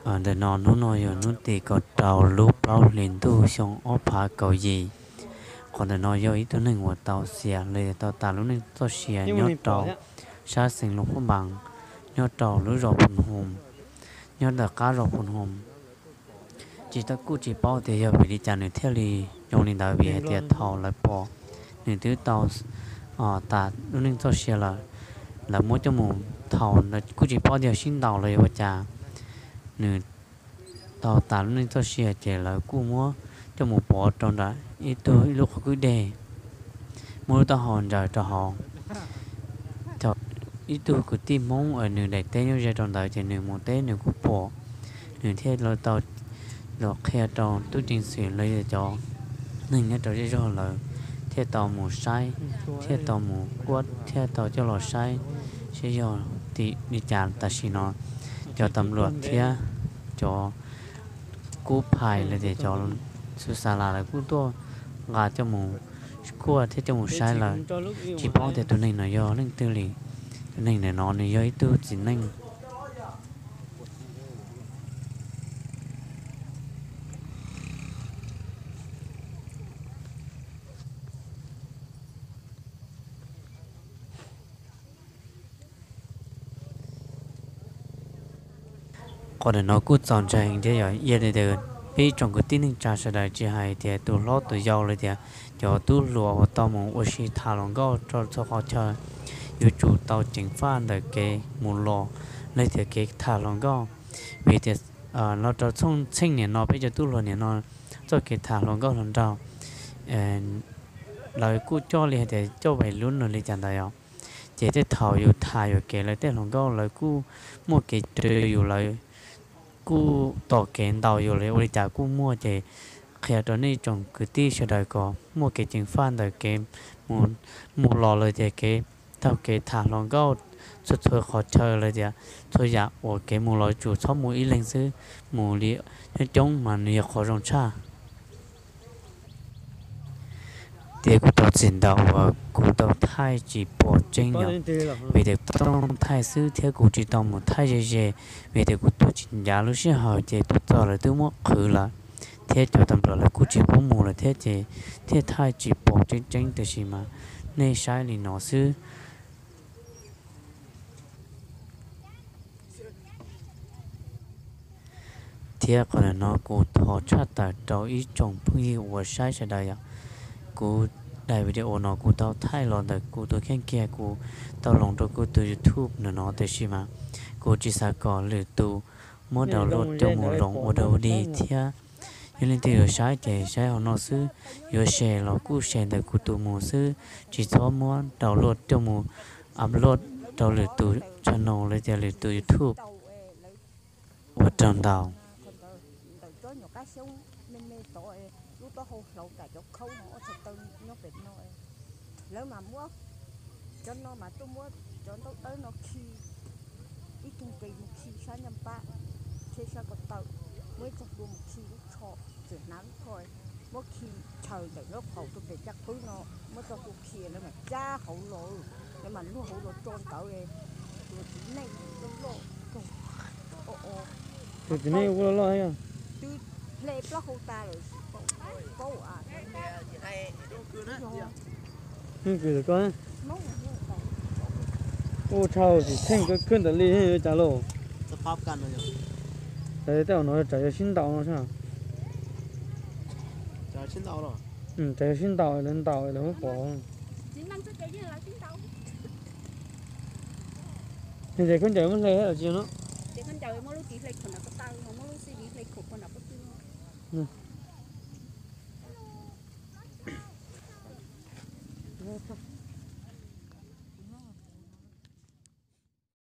Ntawm no hnub no yog hnub tim kaum rau lub plaub hlis ntuj xyoo ob phav kaum yim. Qhov ntawm no yog ib tug neeg uas tau xiam los yog tau tas lub neej txoj sia nyob rau sab xeev Luas Phab Npaas, nyob rau lub zos Phu Hoos, nyob ntawm qab zos Phu Hoos. Tsis tau, kuj tsis paub tias yog vim li cas nws thiaj li zoo li ntawd, vim hais tias thaum lawv pom nws twb tau tas lub neej txoj sia lawm, lawv muab coj mus, thaum kuj tsis paub tias sib ntaus los yog ua cas, nws tau tas lub neej txoj sia ces lawv kuj muab coj mus pov rau nram ib tug, ib lub qhov kwj deg, muab lub taub hau ntsaws rau hauv. Thaum ib tug kwv tij Hmoob uas nws daim teb nyob ze rau ntawd ces nws mus teb nws kuj pom, nws thiaj li tau los qhia rau tub ceev xwm los yog cov neeg nyob rau zej zog lawv thiaj tau mus saib, thiaj tau mus kuaj, thiaj tau coj los saib seb yog tim li cas. Tam sim no cov tam luam thiab cov kub phais los tias cov xu xa las lawv kuj tuaj nqa coj mus kuaj thiab coj mus saib lawm. Tsis paub tias tus neeg no yog leej twg li. Tus neeg ntawm no nws yog ib tug txiv neej. Qhov ntawm no kuj txaus ntshai heev thiab yog ib yam li tias peb ib tsoom kwv tij neej tsa sawv daws tsis hais tias tus hlob tus yau los tias cov tub hluas uas tau mus ua si tham hluas nkauj rau txhua qhov chaw, yuav tsum tau ceev faj ntawm kev mus los los tias kev tham hluas nkauj. Vim tias los rau txheej niam no peb cov tub hluas niam no txoj kev tham hluas nkauj hluas nraug lawv kuj coj li hais tias coj vais lub no li cas ntawd os. Ces tej thaum yus tham yuam kev lawv tej hluas nkauj lawv kuj muaj kev rau yus, lawv kuj tom kev ntaus yus los ua li cas kuj muaj. Ces qhia rau nej tsoom kwv tij sawv daws kom muaj kev ceev faj ntawm kev mus los los tias kev taug kev tham hluas nkauj txhua txhua qhov chaw los tias txhua yam uas kev mus los tsum txhob mus ib leeg xwb, mus li coob coob mas nws yog qhov zoo tshaj. Tias kuv tau txim ntau uas kuv tau thaij tsis pom tseeb yom, vim tias kuv tau thaij xwb thiab kuv tsis tau mus thaij ze ze, vim tias kuv tuaj tsis ncav lub sij hawm ces tuaj txog lawv twb muab qhwv lawm, thiab cov tam luam lawv kuj tsis pub mus lawm thiab ces thiaj thaij tsis pom tseeb tseeb, tiam sis mas nej saib li no xwb. Thiab qhov ntawm no kuv thov tshaj tawm rau ib tsoom phooj ywg uas saib sawv daws yom. Kuv daim video no kuv tau thaij los ntawm kuv tus kheej kiag, kuv tau loos rau kuv tus YouTube ntawm no, tiam sis mas kuv tsis xav kom lwm tus muab download coj mus loos ua dog ua dig thiab. Yog leej twg yuav saib ces saib hauv no xwb, yuav share los kuj share ntawm kuv tus mus xwb, tsis txhob muab download coj mus upload rau lwm tus channel los tias lwm tus YouTube. Ua tsaug ntau. Ntawm tsob nyuam qab xyoob me me tod, lub taub hau hlauv kam cov khaub no ob txhais taw nyob pem no. Lawv mas muab cov no mas tuaj muab cov ntaub dawb no khi ib tug nqis mus khi sab nyaj pab, khi sab ko taw, muab ib txog dua mus khi lub tsho, tseem hnav lub tsho, muab khi chaws ntawm lub qhaus rau pem caj qwb no, muab txog dua khi lawv mas cab hauv los, lawv mas luag hauv los tso ntawd. Tus txiv neej loj loj, tus txiv neej ua loj loj, twb hle plaub hau tas lawm, paub. Ua tshau tsis theej kawg ntawm li yuav cas lauj. Tej zaum no tsam yog sib ntaus no sab. Tsam yog sib ntaus lawv ntaus lawv muab pov. Ces khaub ncaws muab hle los tsis no.